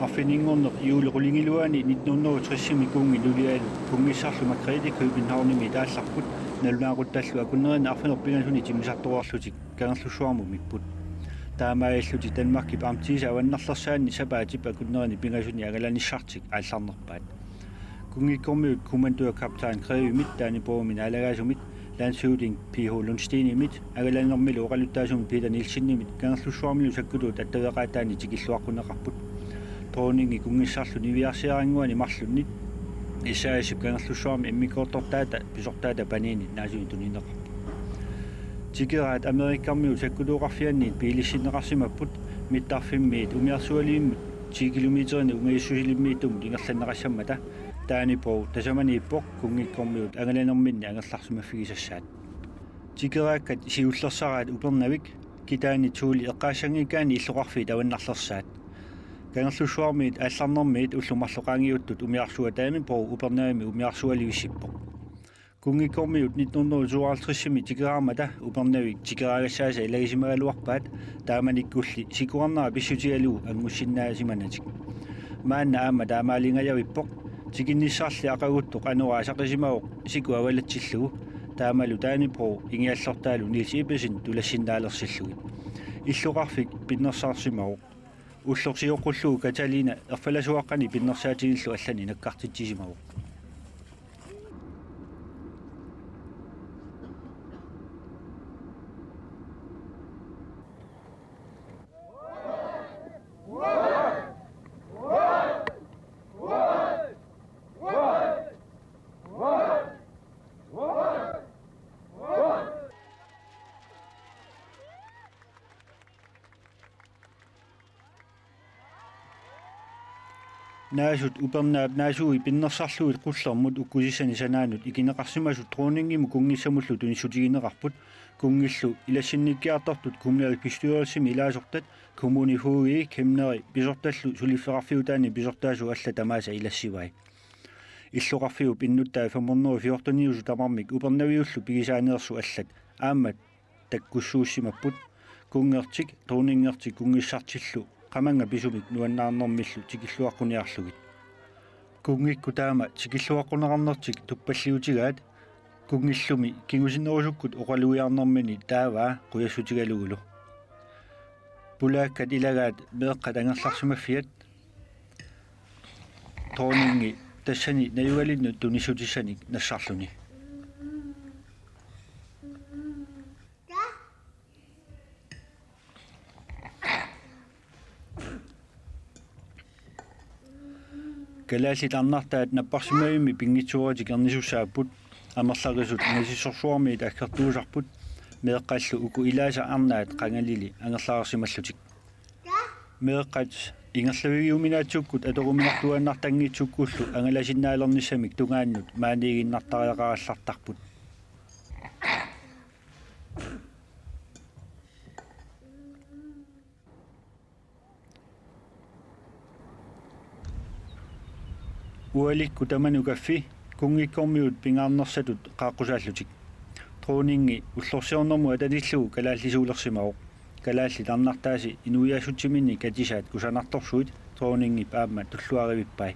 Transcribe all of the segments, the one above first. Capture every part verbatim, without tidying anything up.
Arfininngorneq juuli qulingiluaani nitten hundrede og tres-imi kuunngit nulialu kunngissarlu Margrethe Københavnimiit aallarput, nalunaaquttallu akunnerinni arfineq-pingasunit timmisartoreerlutik Kangerlussuarmumiipput. Taamaalillutik Danmarkip amtiisa avannarlersaanni sapaatip akunnerinni pingasuni angalanissartik aallarnerpaat. Kunngikkormiut kommandørkaptajn Grevemit Dannebrogimi naalagaasumit, landshøvding P H Lundsteenimit, angalanermilu oqaluttaasumit Peter Nielsenimit Kangerlussuarmilu sakkutuut attaveqaataanni tikilluaqquneqarput. Dronningi kunngissarlu niviarsiarannguani marlunnit S A S-ip Kangerlussuarmi immikkoortortaata pisortaata paniini naasuni tunineqarpoq. Tikeraat Amerikkarmiut sakkutooqarfianniit biilissinneqarsimapput, mittarfimmiit umiarsualivimmut ti kilometerinik ungajussusilimmiittumut ingerlanneqassammata. Dannebrog tasamaniippoq kunngikkormiut angalanerminni angerlarsimaffigisassaat. Tikeraakkat siullersaraat Upernavik, kitaanit Thulip eqqaassanngikkaanni illoqarfiit avannarlersaat. Kangerlussuarmiit aallarnermiit ullut marluk qaangiuttut umiarsuaq Dannebrog Upernavimmi umiarsualivissippoq. Kunngikkormiut nitten hundrede og tooghalvtreds-imi tikeraarmata Upernavik tikeraagassaasa ilagisimagaluarpaat, taamanikkulli sikorarnera pissutigalugu anngussinnaasimanatik. Maanna aamma taamaalingajavippoq. Tikinnissarli aqaguttoq anora asaqisimavoq siku avalatsillugu, taamalu Dannebrog ingiallortaalu Niels Ebbesen tulassinnaalersillugu. Illoqarfik pinnersarsimavoq. Ulloq sioqqullugu Katalina erfalasuaqqani pinnersaatinillu allani nakkartitsisimavoq. Naasut upernaap naasui pinnersarlugit qullermut ukkusissani sanaanut ikineqarsimasut dronningimut kunngissamullu tunissutigineqarput, kunngillu ilassinnikkiartortut kommunalbestyrelsimi ilaasortat, kommunefogedi, kæmneri pisortallu suliffeqarfiutaanni pisortaasut allat tamaasa ilassivai. Illoqarfiup innuttaat fem hundrede og fjorten-iusut tamarmik Upernaviullu pigisaaneersut allat aamma takkussuussimapput, kunngertik, dronningertik kunngissartillu qamannga pisumik nuannaarnermillu tikilluaqquniarlugit. Kunngikkut taama tikilluaqquneqarnertik tuppalliutigaat, kunngillumi kingusinnerusukkut oqalugiarnermini taavaa qujassutigalugulu. Pulaakkat ilagaat meeqqat angerlarsimaffiat, dronningi tassani najugalinnut tunissutissanik nassarluni. Kalaallit arnartaat napparsimmavimmi pinngitsooritik ernisussaapput, amerlaqisut nasissorsuarmiit aggertuusarput, meeqqallu uku ilaasa arnaat qangalili angerlareersimallutik. Meeqqat ingerlavigiuminaatsukkut atoruminartuaannartanngitsukkullu angalasinnaalernissamik tungaannut maaniiginnartariaqarallartarput. Ualikkut tamanut kaffi, kunngikkormiut pingaarnersatut qaaqqusaallutik. Dronningi ullorsiornermut atatillugu kalaallisuulersimavoq. Kalaallit arnartaasi inuiassutsiminnik atisaat kusanartorsuit dronningip aamma tulluarivippai.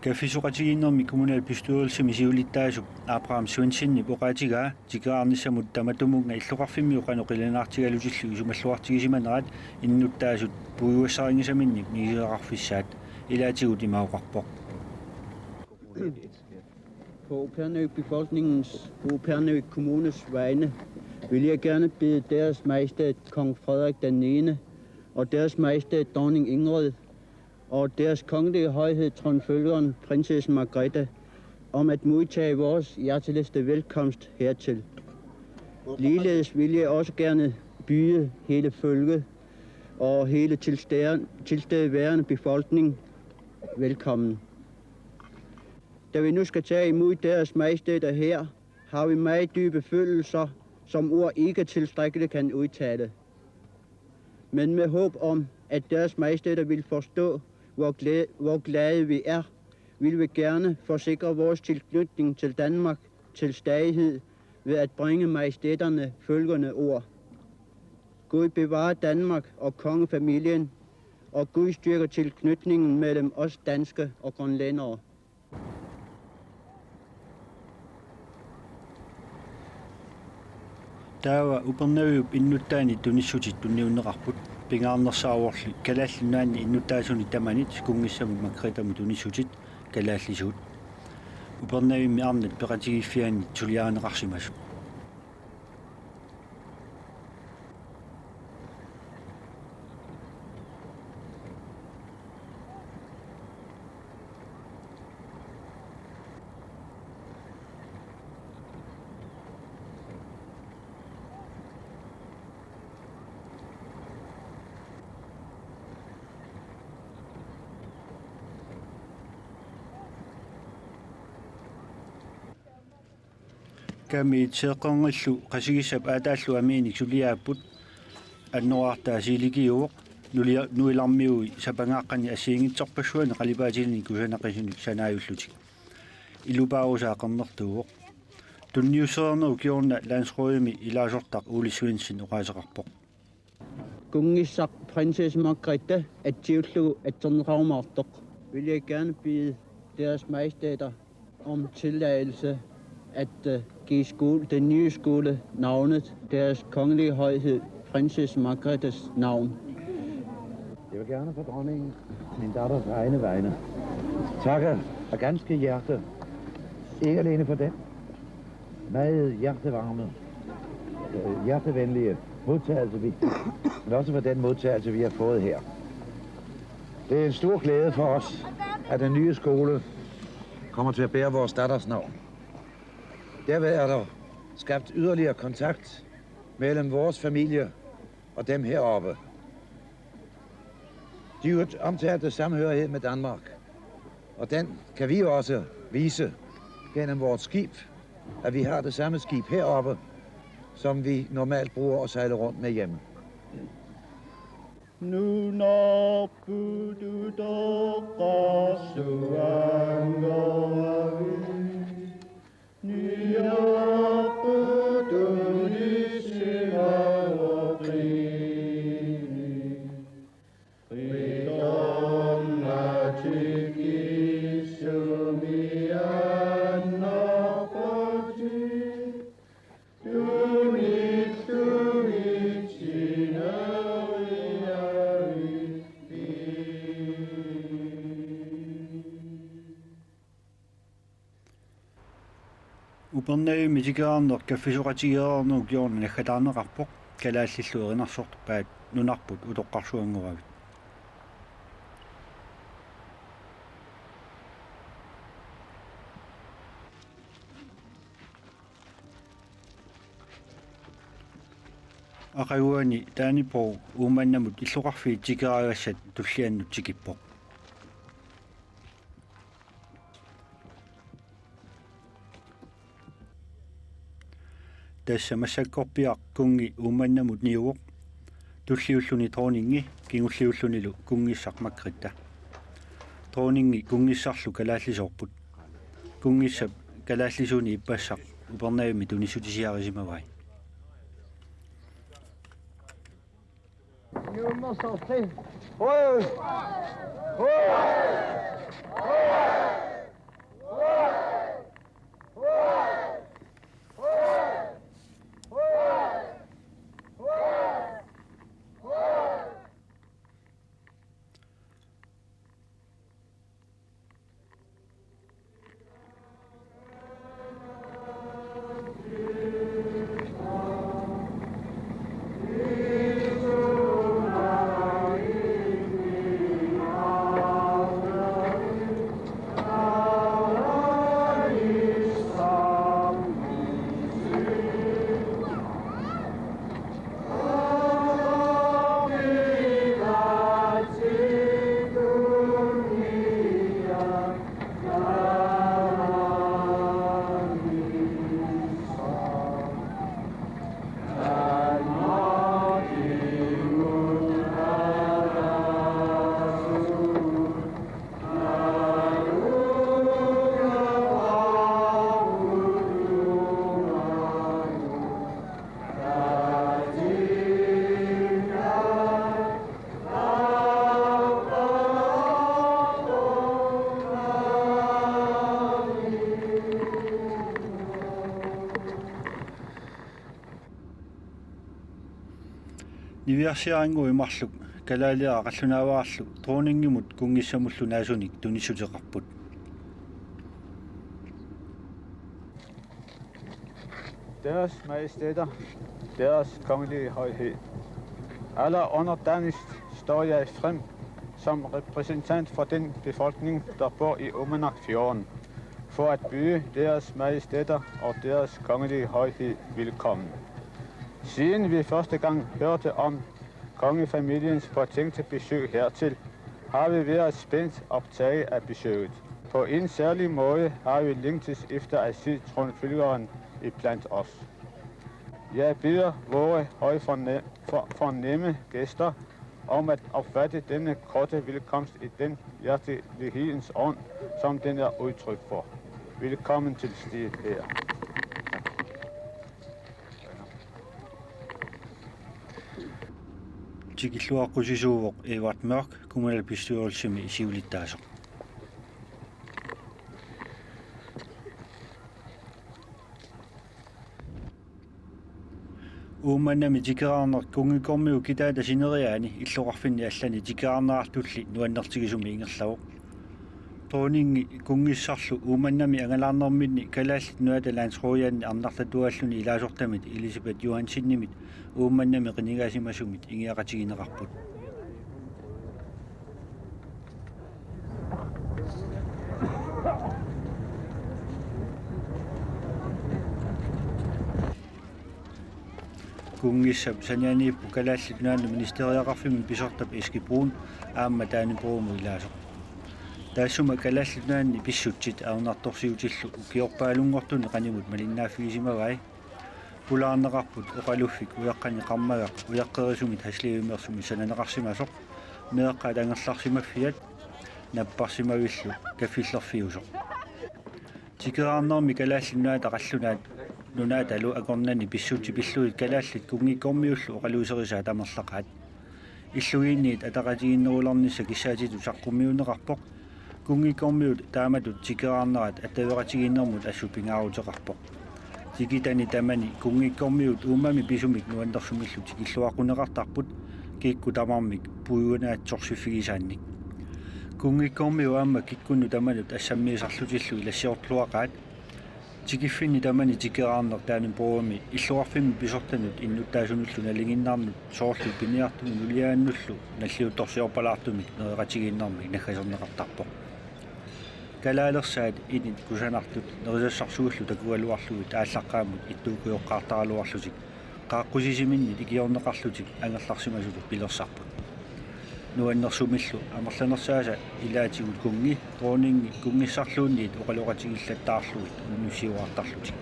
Kaffisoqatigiinnermi kommunalbestyrelsimi siulittaasup Abraham Svendsenip oqaatigaa tikeraarnissamut tamatumunnga illoqarfimmiut qanoq qilanaartigalutillu isumalluartigisimaneraat innuttaasut puiguassarinngisaminnik misigisaqarfissaat. Ilaatigut ima oqarpoq: På Upernavik Befolkningens og Upernavik Kommunes vegne vil jeg gerne bede Deres Majestæt Kong Frederik den niende og Deres Majestæt Dronning Ingrid og Deres Kongelige Højhed Tronfølgeren Prinsesse Margrethe om at modtage vores hjerteligste velkomst hertil. Ligeledes vil jeg også gerne byde hele følget og hele tilstede-, tilstedeværende befolkning velkommen. Da vi nu skal tage imod Deres Majestæter her, har vi meget dybe følelser, som ord ikke tilstrækkeligt kan udtale. Men med håb om, at Deres Majestæter vil forstå, hvor glæ-, hvor glade vi er, vil vi gerne forsikre vores tilknytning til Danmark til stadighed ved at bringe majestæterne følgende ord. Gud bevare Danmark og kongefamilien, og Gud styrke tilknytningen mellem os danske og grønlændere. Taava Upernaviup innuttaani tunissutit tunniunneqarput, pingaarnersaavorli Kalaallit Nunaanni innuttaasunik tamanit kunngissamut Margrethamut tunissutit kalaallisuut. Upernavimmi arnat peqatigiiffianni suliarineqarsimasoq. Kamiit seeqqernillu qasigissap aataallu amiinik suliaapput, annoraartaa siilikiuvoq, nulia-, nuilarmiui sapangaaqqani assigiinngitsorpassuarni qalipaatilinik kusanaqisunik sanaajullutik. Ilupaarusaa qernertuuvoq. Tunniussereernerup kingorna landsrådimi ilaasortaq Ole Svendsen oqaaseqarpoq. Kunngissaq prinsesse Margrethe atsiullugu atserneqarumaartoq. Vil jeg gerne bede deres majestæter om tilladelse at øh, give skole, den nye skole navnet Deres Kongelige Højhed Prinsesse Margrethes navn. Jeg vil gerne for dronningen, min datters egne vegne, takke af ganske hjerte, ikke alene for den meget hjertevarme, øh, hjertevenlige modtagelse, vi, men også for den modtagelse, vi har fået her. Det er en stor glæde for os, at den nye skole kommer til at bære vores datters navn. Derved er der skabt yderligere kontakt mellem vores familie og dem heroppe. De er jo omtalt af samhørighed med Danmark, og den kan vi jo også vise gennem vores skib, at vi har det samme skib heroppe, som vi normalt bruger at sejle rundt med hjemme. Nunarput utoqqarsuanngoravit, niarput unissimavuqqiinik, qitornatik kissumi annerpatit. Upernavimmi tikeraarneq kaffisoqatigeereernerup kingorna naggataarneqarpoq, kalaallillu erinarsorpaat nunarput utoqqarsuanngoravit. Aqaguani Dannebrog Uummannamut illoqarfiit tikeraagassat tulliannut tikippoq. Tassa massakkorpiaq kunngi Uummannamut niuvoq, tulliulluni dronningi, kingulliullunilu kunngissaq Margrethe. Dronningi kunngissarlu kalaallisoorput. Kunngissap kalaallisuunik ippassaq Upernavimmi tunissutisiarisimavai. Niviarsiarannguit marluk kalaaliara qallunaavaarlu dronningimut kunngissamullu naasunik tunissuteqarput. Deres Majestæter, Deres Kongelige Højhed. Allerunderdanigst står jeg frem som repræsentant for den befolkning, der bor i Uummannaq Fjord, for at byde Deres Majestæter og Deres Kongelige Højhed velkommen. Siden vi første gang hørte om kongefamiliens påtænkte besøg hertil, har vi været spændt optaget af besøget. På en særlig måde har vi længtes efter at se tronfølgeren iblandt os. Jeg beder vore højforne-, for-, fornemme gæster om at opfatte denne korte velkomst i den hjertelighedens ånd, som den er udtryk for. Velkommen til stedet her. Tikilluaqqusisuuvoq Edvard Mørch, kommunalbestyrelsimi siulittaasoq. Uummannami tikeraarneq kunngikkormiut kitaata sineriaani illoqarfinni allani tikeraarnerartulli nuannertigisumik ingerlavoq. Dronningi kunngissarlu Uummannami angalaarnerminni Kalaallit Nunaata Landsrådianni arnartatuaalluni ilaasortamit Elisabeth Johansenimit Uummannami qinigaasimasunik ingiaqatigineqarput. Kunngissap sanianiippoq Kalaallit Nunaanni ministeriaqarfimmi pisortap Eske Brun aamma Dannebrogimu ilaasoq. Taassuma Kalaallit Nunaanni pissutsit ajornartorsiutillu ukiorpaalunngortuni qanimut malinnaaffigisimavai. Pulaarneqarput oqaluffik ujaqqanik qarmagaq ujaqqerisumit Haslevimeersumit sananeqarsimasoq, meeqqat angerlarsimaffiat napparsimavillu kaffillerfiusoq. Tikeraarnermi Kalaallit Nunaata qallunaat nunaatalu akornanni pissutsit pillugit kalaallit kunngikkormiullu oqaluuserisaat amerlaqaat. Illugiinniit ataqatigiinnerulernissaq kissaatitut saqqummiunneqarpoq. Kunngikkormiut taamatut tikeraarnerat attaveqatigiinnermut assut pingaaruteqarpoq. Tikitani tamani kunngikkormiut uummami pisumik nuannersumillu tikilluaqquneqartarput, kikkut tamarmik puiunaatsorsiffigisaannik. Kunngikkormiut aamma kikkunnut tamanut assammiisarlutillu ilassiorluaqaat. Tikiffinni tamani tikeraarneq Dannebrogimi illoqarfimmi pisortanut innuttaasunullu nalinginnarnut soorlu piniartunut nuliaannullu nalliuttorsiorpalaartumik nereqatigiinnermik naggaserneqartarpoq. Kalaalersaat init kusanartut nerisassarsuillu takugaluarlugit aallaqqaammut ittuukkioqqaartaraluarlutik qaaqqusisiminnit ikiorneqarlutik angerlarsimasutut pilersarput. Nuannersumillu amerlanersaasa ilaatigut kunngi, dronningi kunngissarluunniit oqaloqatigillattaarlugit unnussiuaartarlutik.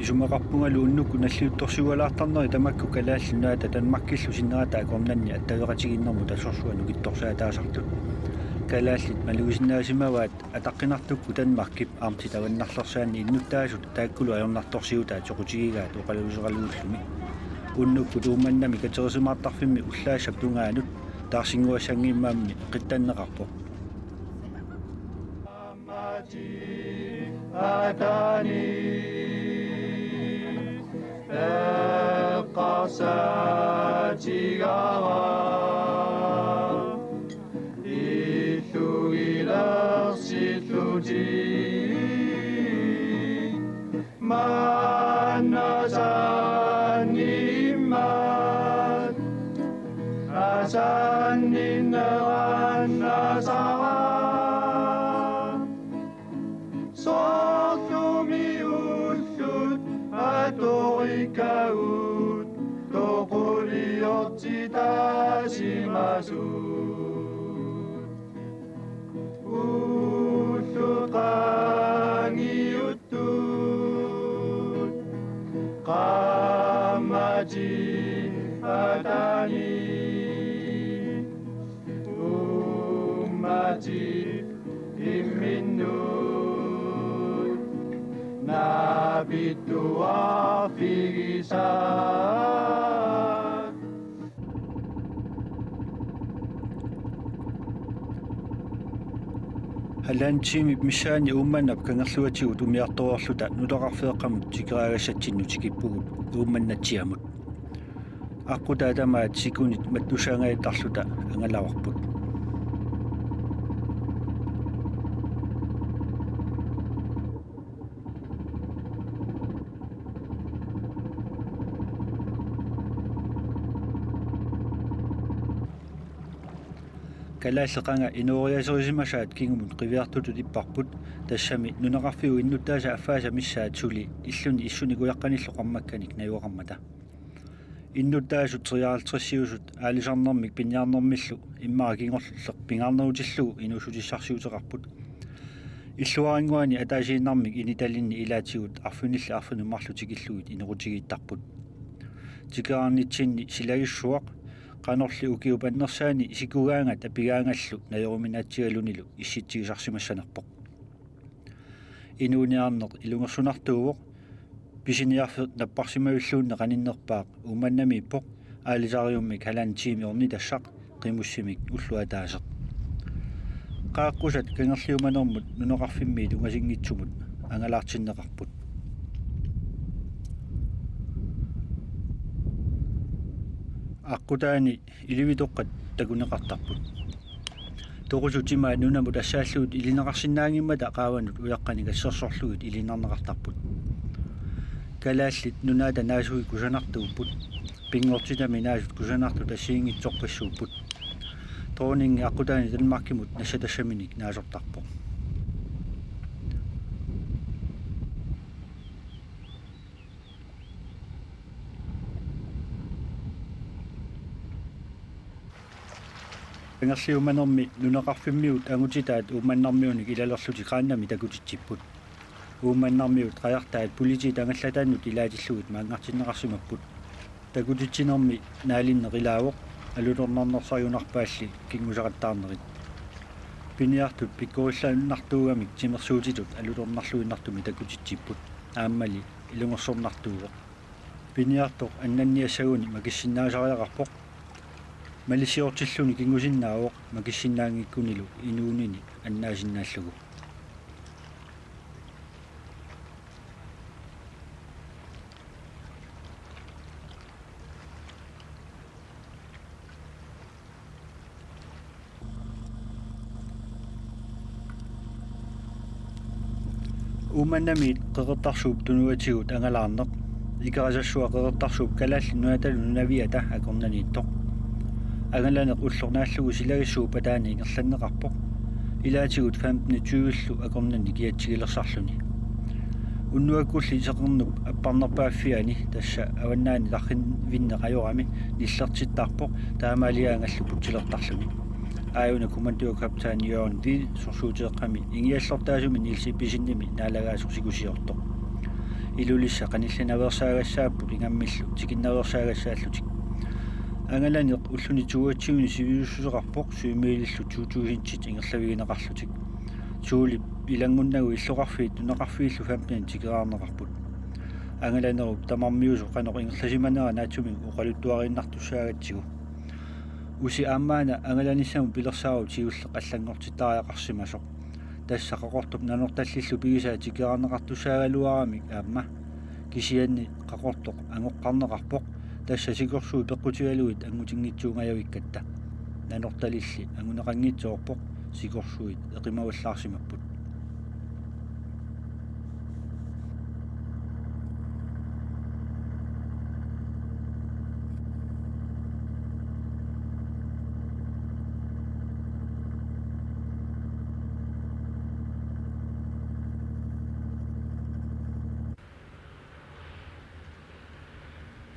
Isumaqarpungalu unnukkut nalliuttorsiualaartarneri tamakku Kalaallit Nunaata Danmarkillu sinneraata akornanni attaveqatigiinnermut assorsuaq nukittorsaataasartut. Kalaallit malugisinnaasimavaat ataqqinartukkut Danmarkip amtit avannarlersaanni innuttaasut taakkulu ajornartorsiutaat soqutigigaat oqaluuseralugullumi. Unnukkut Uummannami katerisimaartarfimmi ullaassap tungaanut taarsinnguassanngimmat qittanneqarpoq. Sanninnerannaasara. Soorlumi ullut atorikkagut toquliortitaasimasut. Ullut qaangiuttut qaammatit ataani uummatit imminnut naapittuarfigisaat. Halvanden timip missaani Uummannap kangerluatigut umiartoreerluta nunaqarfeeqqamut tikeraagassatsinni tikippugut Uummannatsiamut. Aqqutaa tamaat sikunit mattussaangajattarluta angalavarput. Kalaallit qanga inooriaaserisimasaat kingumut qiviartutut ipparput, tassami nunaqarfiup innuttaasa affaasa missaat suli illuni issunik ujaqqanillu qarmakkanik najugaqarmata. Innuttaasut treoghalvtredsiusut aalisarnermik piniarnermillu immaqa kingulleq pingaarnerutillugu inuussutissarsiuteqarput. Illuarinnguani ataasiinnarmik initalinni ilaatigut arfinillit arfineq-marluk tikillugit inoqutigiittarput. Tikeraarnitsinni silagissuaq qanorli ukiup annersaani sikugaangat apigaangallu najoruminaatsigalunilu issitsigisarsimassanerpoq. Inuuniarneq ilungersunartuuvoq, pisiniarfik napparsimavilluunneq qaninnerpaaq Uummannamiippoq, aalisariummik halvanden tiimi ornitassaq, qimussimik ulloq ataaseq. Qaaqqusat Kangerliumanermut nunaqarfimmiit ungasinngitsumut angalaartinneqarput. Aqqutaani ilivitoqqat takuneqartarput. Toqusut timaat nunamut assaallugit ilineqarsinnaanngimmata qaavanut ujaqqanik assersorlugit ilinnarneqartarput. Kalaallit Nunaata naasui kusanartuupput. Pinngortitami naasut kusanartut assigiinngitsorpassuupput. Dronningi aqqutaani Danmarkimut nassatassaminik naasortarpoq. Kangerliumanermi nunaqarfimmiut angutitaat Uummannarmiunik ilalerlutik qaannamik takutitsipput. Uummannarmiut qajartaat politiit angallataannut ilaatillugit maanngartinneqarsimapput. Takutitsinermi naalinneq ilaavoq alutornarnersariunarpaalli kinguseqattaarnerit. Piniartut pikkorillannartuugamik timersuutitut alutornarluinnartumik takutitsipput. Aammali ilungersornartuuvoq. Piniartoq annanniassaguni makissinnaasariaqarpoq. Malissiortilluni kingusinnaavoq makissinnaanngikkunilu inuunini annaassinnaallugu. Uummannamiit Qeqertarsuup Tunuatigut angalaarneq. Ikerasassua Qeqertarsuup Kalaallit Nunaatalu nunaviata akornanniittoq. Angalaneq ulloq naallugu silagissuup ataani ingerlanneqarpoq. Ilaatigut femten tyve-llu akornanni kiatsigilersarluni. Unnuakkulli seqernup apparnerpaaffiani, tassa avannaani tarrivinneq ajorami, nillertittarpoq taamaaligaangallu putsilertarluni. Aajuna kommandørkaptajn Jørgen Hvid sorsuuteeqqami ingiallortaasumi Niels Ibbisenimi naalagaasoq sikusiortoq. Ilulissat qanillinaveersaagassaapput ingammillu tikinnaveersaagassaallutik. Angalaneq ulluni toogtyveni sivisussuseqarpoq syvmilillu to tusindit ingerlavigineqarlutik. Suulip ilanngunnagu illoqarfiit nunaqarfiillu femten tikeraarneqarput. Angalanerup tamarmiusoq qanoq ingerlasimanera naatsumik oqaluttuariinnartussaagatsigu. Usi aammaana angalanissamut pilersaarut siulleq allanngortittariaqarsimasoq. Tassa Qaqortup Nanortallillu pigisaa tikeraarneqartussaagaluaramik aamma. Kisianni Qaqortoq angoqqarneqarpoq, tassa sikorsuit peqqutigalugit angutinngitsuungajavikkatta. Nanortalilli anguneqanngitsoorpoq, sikorsuit eqimavallaarsimapput.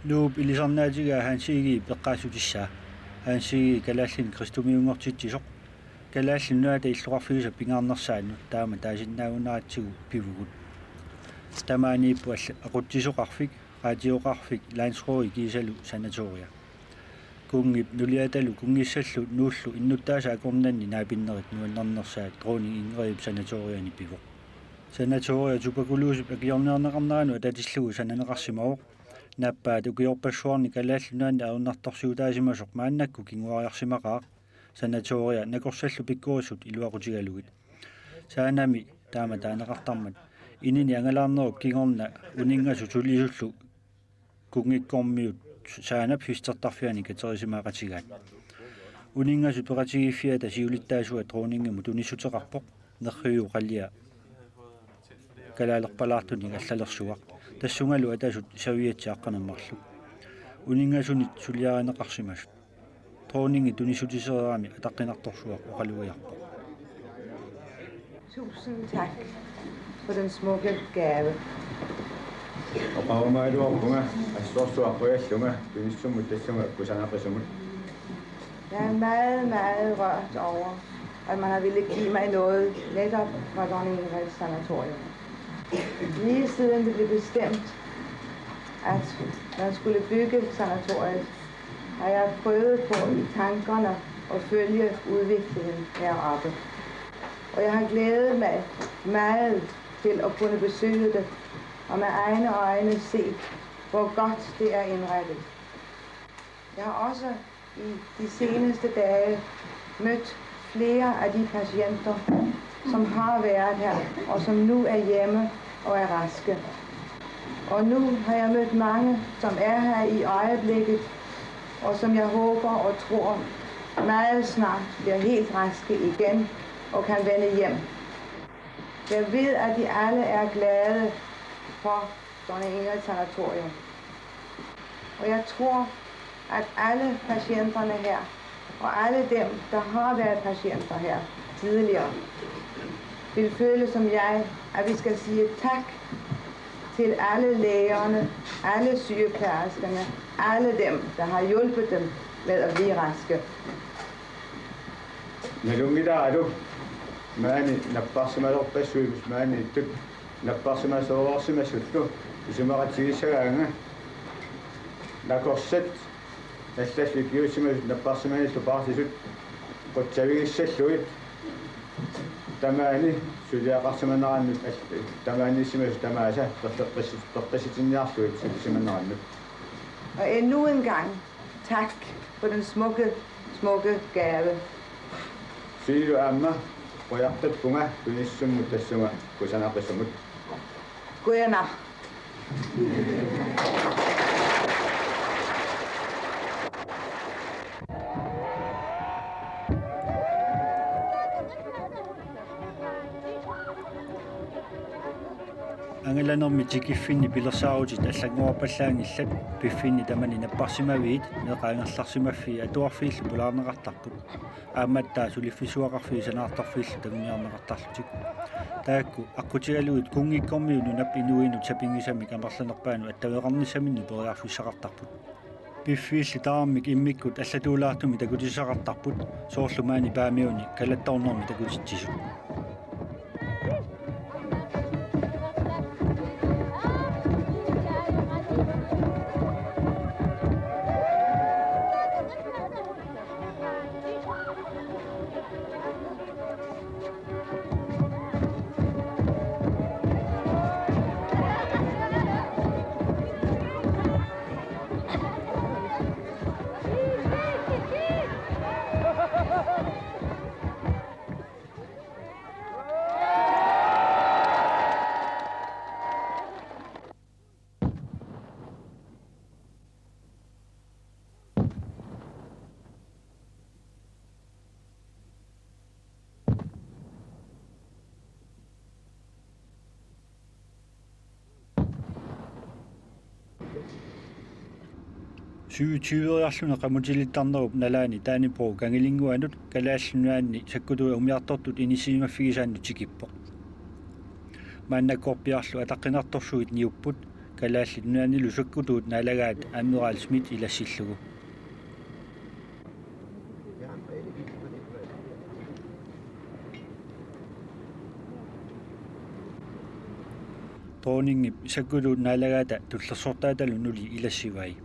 Nuup ilisarnaatigaa Hans Egedep eqqaassutissaa. Hans Egede kalaallinik kristumiunngortitsisoq. Kalaallit Nunaata illoqarfiisa pingaarnersaannut taama taasinnaagunaratsigu pivugut. Tamaaniippoq alla-, aqutsisoqarfik, radioqarfik, Landsrådi kiisalu sanatoria. Kunngip nuliatalu kunngissallu Nuullu innuttaasa akornanni naapinnerit nuannernersaat Dronning Ingridip sanatoriani pivoq. Sanatoria tuberkulosip akiorniarneqarneranut atatillugu sananeqarsimavoq. Nappaat ukiorpassuarni Kalaallit Nunaanni ajornartorsiutaasimasoq maannakkut kinguariarsimaqaaq, sanatoria nakorsallu pikkorissut iluaqutigalugit. Saanami taama taaneqartarmat inini angalaarnerup kingorna uninngasut sulisullu kunngikkormiut Saanap Fistertarfiani katerisimaaqatigaat. Uninngasut peqatigiiffiata siulittaasua dronningimut tunissuteqarpoq, nerriviup qalia kalaalerpalaartunik allalersuaq. Tassungalu atasut saviatsi aqqaneq-marluk. Uninngasunit suliarineqarsimasut. Dronningi tunissutisereerami ataqqinartorsuaq oqalugiarpoq. Tusind tak for den smukke gave. Oqarumagaluarpunga assorsuaq qujallunga tunissummut tassunga kusanaqisumut. Jeg er meget, meget rørt over, at man har ville give mig noget netop fra Dronning Ingrids Sanatorium. Lige siden det blev bestemt, at man skulle bygge sanatoriet, har jeg prøvet på i tankerne at følge udviklingen heroppe. Og jeg har glædet mig meget til at kunne besøge det og med egne øjne se, hvor godt det er indrettet. Jeg har også i de seneste dage mødt flere af de patienter, som har været her, og som nu er hjemme og er raske. Og nu har jeg mødt mange, som er her i øjeblikket, og som jeg håber og tror meget snart bliver helt raske igen og kan vende hjem. Jeg ved, at de alle er glade for Dronning Ingrids Sanatorium. Og jeg tror, at alle patienterne her, og alle dem, der har været patienter her tidligere, vil føle som jeg, at vi skal sige tak til alle lægerne, alle sygeplejerskerne, alle dem, der har hjulpet dem med at blive raske. Nalunngilara maani napparsimasorpassuit maaniittut napparsimasoorsimasullu isumaqatigiissagaanga. Nakorsat allallu ikiuussimasut napparsimanillu paarsisut qutsavigissallugit tamaani suliaqarsimanerannut all-, tamaaniissimasut tamaasa peqqis-, peqqissitinniarlugit sulisimanerannut. Og endnu en gang tak for den smukke, smukke gave. Silu aamma qujartappunga tunissummut tassunga kusanaqisumut. Qujanaq. Angalanermi tikiffinni pilersaarutit allanngorarpallaanngillat, piffinni tamani napparsimaviit meeqqat angerlarsimaffii atuarfiillu pulaarneqartarput. Aammattaaq suliffissuaqarfiit sanaartorfiillu tanguniarneqartarlutik. Taakku aqqutigalugit kunngikkormiut nunap inuinut sapinngisamik amerlanerpaanut attaveqarnissaminnut periarfissaqartarput. Piffiilli tamarmik immikkut allatuulaartumik takutissaqartarput, soorlu maani Paamiuni kalattoornermi takutitsisut. Syvogtyveriarluni qamutilittarnerup nalaani Dannebrog kangilinnguanut Kalaallit Nunaanni sakkutui umiartortut inissisimaffigisaannut tikippoq. Maannakkorpiarlu ataqqinartorsuit niupput, Kalaallit Nunaannilu sakkutuut naalagaat Admiral Schmidt ilassillugu. Dronningip sakkutuut naalagaata tullersortaatalu nuli ilassivai.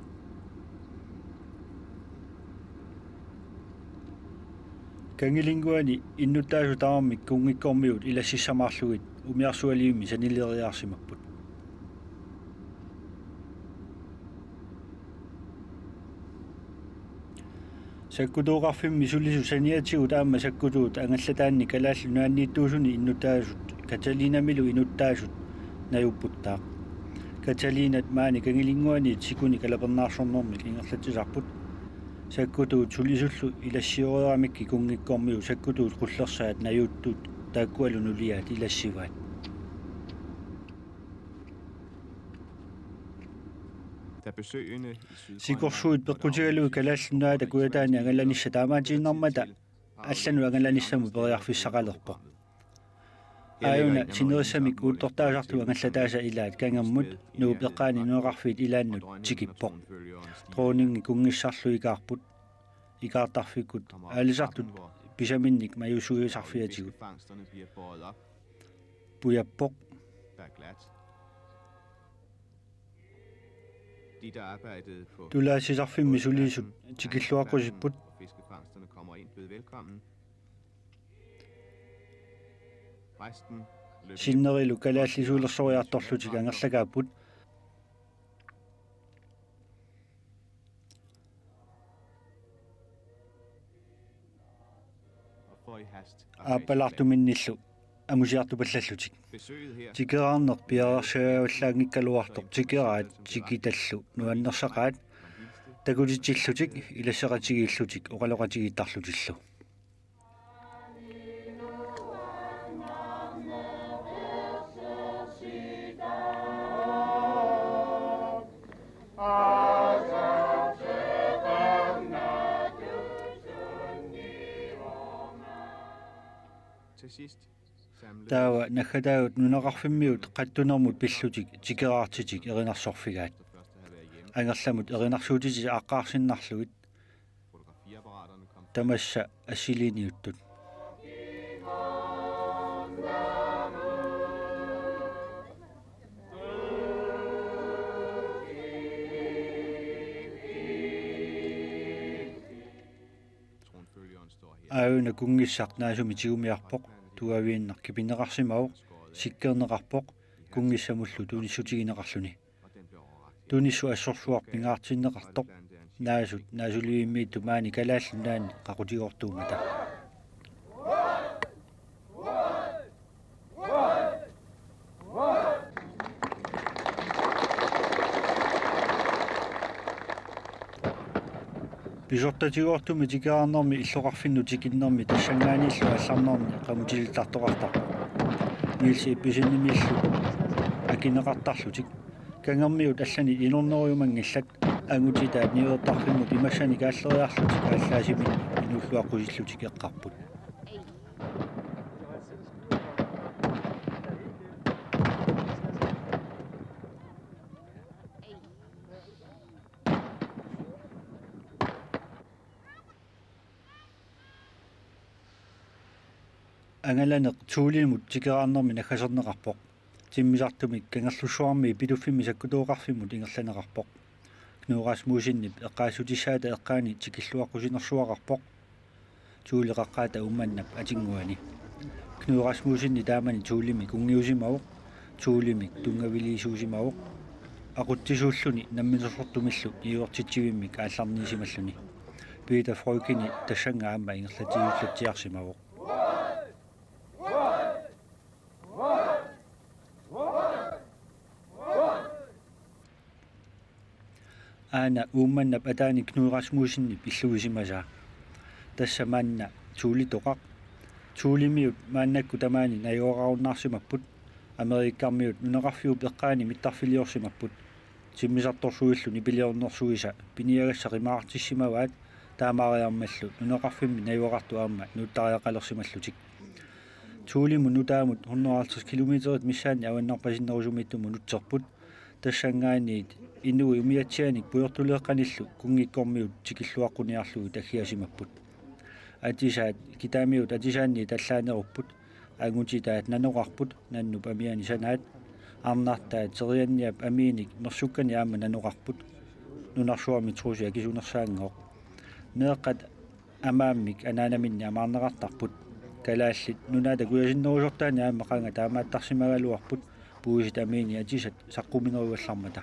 Kangilinnguani innuttaasut tamarmik kunngikkormiut ilassissamaarlugit umiarsualivimmi sanileriarsimapput. Sakkutooqarfimmi sulisut saniatigut aamma sakkutuut angallataanni Kalaallit Nunaanniittuusuni innuttaasut Katalinamilu inuttaasut najupputtaaq. Katalinat maani Kangilinnguani tikuni kalapernaarsornermik ingerlatsisarput. Sakkutuut sulisullu ilassioreeramikkit kunngikkormiut sakkutuut qullersaat najuuttut taakkualu nuliaat ilassivaat. Da besøgende i Sydgrønland Sikorsuit peqqutigalugit Kalaallit Nunaata kujataani angalanissaq taamaatiinnarmata allanut angalanissamut periarfissaqalerpoq. Aajuna sinerissamik uuttortaasartut angallataasa ilaat Kangermut Nuup eqqaani nunaqarfiit ilaannut tikippoq. Dronningi kunngissarlu ikaarput. Ikaartarfikkut aalisartut pisaminnik majusuisarfiatigut. Pujappoq. Tulaassisarfimmi sulisut tikilluaqqusipput. Sinnerilu kalaallisuulersoriartorlutik angerlakaapput. Aappalaartuminnillu amusiartupallallutik. Tikeraarneq piareersivallaanngikkaluartoq tikeraat tikitallu nuannersaqaat takutitsillutik ilasseqatigiillutik oqaloqatigiittarlutillu. Taava naggataagut nunaqarfimmiut qattunermut pillutik tikeraartitik erinarsorfigaat. Angerlamut erinarsuutitik aaqqaarsinnarlugit. Tamassa assiliiniuttut. Aajuna kunngissaq naasumik tigumiarpoq, tuaviinnaq kipineqarsimavoq, sikkerneqarpoq, kunngissamullu tunissutigineqarluni. Tunissut assorsuaq pingaartinneqartoq, naasut naasulivimmiittut maani Kalaallit Nunaanni qaqutigoortuummata. Pisortatigoortumik tikeraarnermi illoqarfinnut tikinnermi tassanngaanniillu aallarnerni qamutilittartoqartarpoq. Niels Ebbeseninnillu akineqartarlutik. Kangermiut allanit inornerujumanngillat, angutitaat niuertarfimmut imassanik aalleriarlutik aallaasiminnik inuulluaqqusillutik eqqarput. Angalaneq Thulemut tikeraarnermi naggaserneqarpoq. Timmisartumik Kangerlussuarmiit Pituffimmi sakkutooqarfimmut ingerlanneqarpoq. Knud Rasmussenip eqqaassutissaata eqqaani tikilluaqqusinersuaqarpoq. Thule qaqqaata Uummannap atinnguani. Knud Rasmussenip taamani Thulemi kunngiusimavoq, Thulemik tunngaviliisuusimavoq. Aqutsisuulluni namminersortumillu niuertitsivimmik aallarniisimalluni. Peter Freucheni tassannga aamma ingerlatiullatsiarsimavoq. Aana Uummannap ataani Knud Rasmussenip illuisimasaa. Tassa maanna Thuletoqaq. Thulemiut maannakkut tamaani najugaqarunnaarsimapput. Amerikkarmiut nunaqarfiup eqqaani mittarfiliorsimapput. Timmisartorsuillu nipiliornersuisa piniagassat qimaartissimavaat, taamaariarmallu nunaqarfimmi najugaqartut aamma nuuttariaqalersimallutik. Thulemut nutaamut hundrede og halvtreds kilometerit missaanni avannarpasinnerusumiittumut nutserput. Tassanngaanniit inuit umiatsianik pujortuleeqqanillu kunngikkormiut tikilluaqquniarlugit aggiasimapput. Atisaat kitaamiut atisaanniit allaanerupput, angutitaat nanoqarput, nannup amiani sanaat, arnartaat terianniap amiinik mersukkanik aamma nanoqarput, nunarsuarmi trusi akisunersaanngooq. Meeqqat amaammik anaanaminni amaarneqartarput. Kalaallit Nunaata kujasinnerusortaani aamma qanga taamaattarsimagaluarput, puisit amiini atisat saqquminerugallarmata.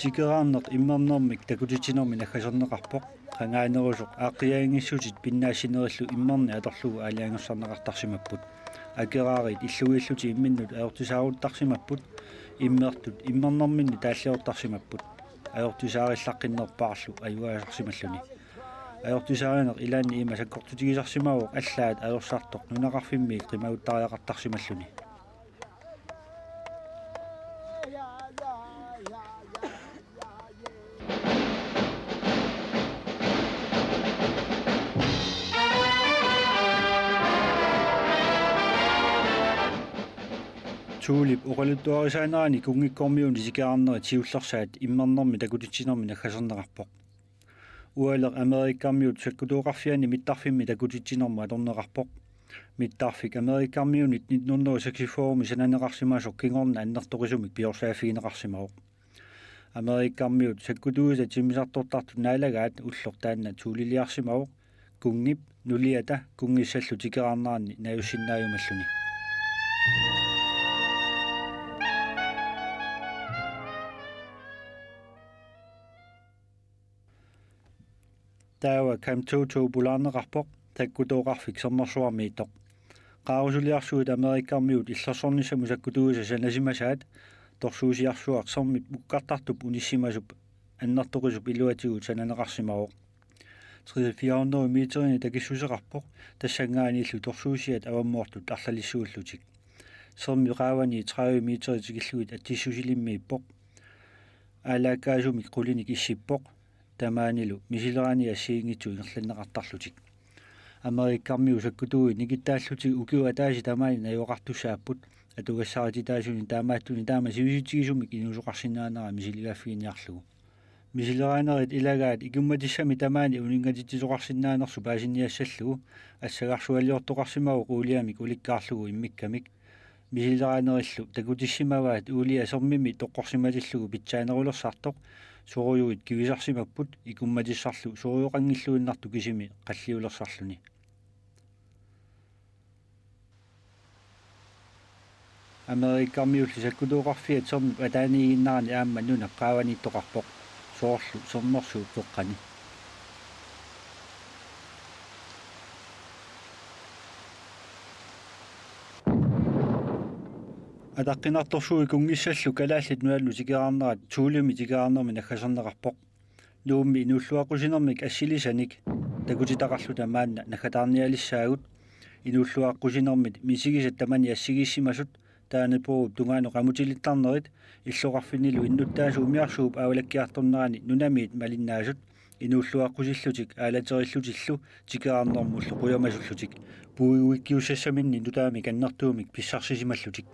Tikeraarneq immernermik takutitsinermi naggaserneqarpoq. Qangaanerusoq aaqqiaginngissutit pinnaassinerillu immerneq atorlugu aalajangersarneqartarsimapput. Akeraarit illugiillutik imminnut ajortisaaruttarsimapput. Immertut immernerminni taalliortarsimapput. Ajortisaarillaqqinnerpaarlu ajugaasarsimalluni. Ajortisaarineq ilaanni ima sakkortutigisarsimavoq allaat ajorsartoq nunaqarfimmiit qimaguttariaqartarsimalluni. Thuleip oqaluttuarisaanerani kunngikkormiunit tikeraarnerit siullersaat immernermi takutitsinermi naggaserneqarpoq. Ualeq Amerikkarmiut sakkutooqarfianni mittarfimmi takutitsinermut atorneqarpoq. Mittarfik Amerikkarmiunit nitten hundrede og seksogfyrre-mi sananeqarsimasoq kingorna annertoqisumik piorsaaffigineqarsimavoq. Amerikkarmiut sakkutuusa timmisartortartut naalagaat ulloq taanna Thuleliarsimavoq, kunngip nuliata kunngissallu tikeraarneranni najuussinnaajumalluni. Taava Camp to to pulaarneqarpoq, sakkutooqarfik sermersuarmiittoq. Qaarusuliarsuit Amerikkarmiut illersornissamut sakkutuusa sanasimasaat, torsuusiarsuaq sermip ukkartartup unissimasup annertoqisup iluatigut sananeqarsimavoq. Tre fire hundrede meterinik takissuseqarpoq, tassanngaanniillu torsuusiat avammoortut arlalissuullutik. Sermi qaavani tredive meterit tikillugit atissusilimmiippoq. Aalaakkaasumik qulinik issippoq. Tamaanilu misileraanerit assigiinngitsut ingerlanneqartarlutik. Amerikkarmiut sakkutuui nikittaallutik ukiut ataaseq tamaani najugaqartussaapput, atugassarititaasuni taamaattuni taama sivisutigisumik inuusoqarsinnaanera misiligaaffigineqarlugu. Misileraanerit ilagaat ikummatissamik tamaani uninngatitsisoqarsinnaanersoq paasinniassallugu, assagarsualiortoqarsimavoq uuliamik ulikkaarlugu immikkamik. Misileraanerillu takutissimavaat uulia sermimi toqqorsimatillugu pitsaanerulersartoq, sorujuit kivisarsimapput, ikummatissarlu sorujoqanngilluinnartoq kisimi qalliulersarluni. Amerikkarmiulli sakkutooqarfiat sermip ataaniiginnarani aamma nunap qaavaniittoqarpoq, soorlu sermersuup peqqani. Ataqqinartorsuit kunngissallu Kalaallit Nunaannut tikeraarnerat Thulemi tikeraarnermi naggaserneqarpoq. Nuummi inuulluaqqusinermik assilisanik takutitaqarluta maanna naggataarnialissaagut. Inuulluaqqusinermit misigisat tamanit assigiissimasut, Danebrogip tungaanut qamutilittarnerit, illoqarfinnilu innuttaasut umiarsuup aavalakkiartornerani nunamiit malinnaasut, inuulluaqqusillutik aalaterillutillu tikeraarnermullu qujamasullutik, puiguikkiussassaminnik nutaamik annertuumik pissarsisimallutik.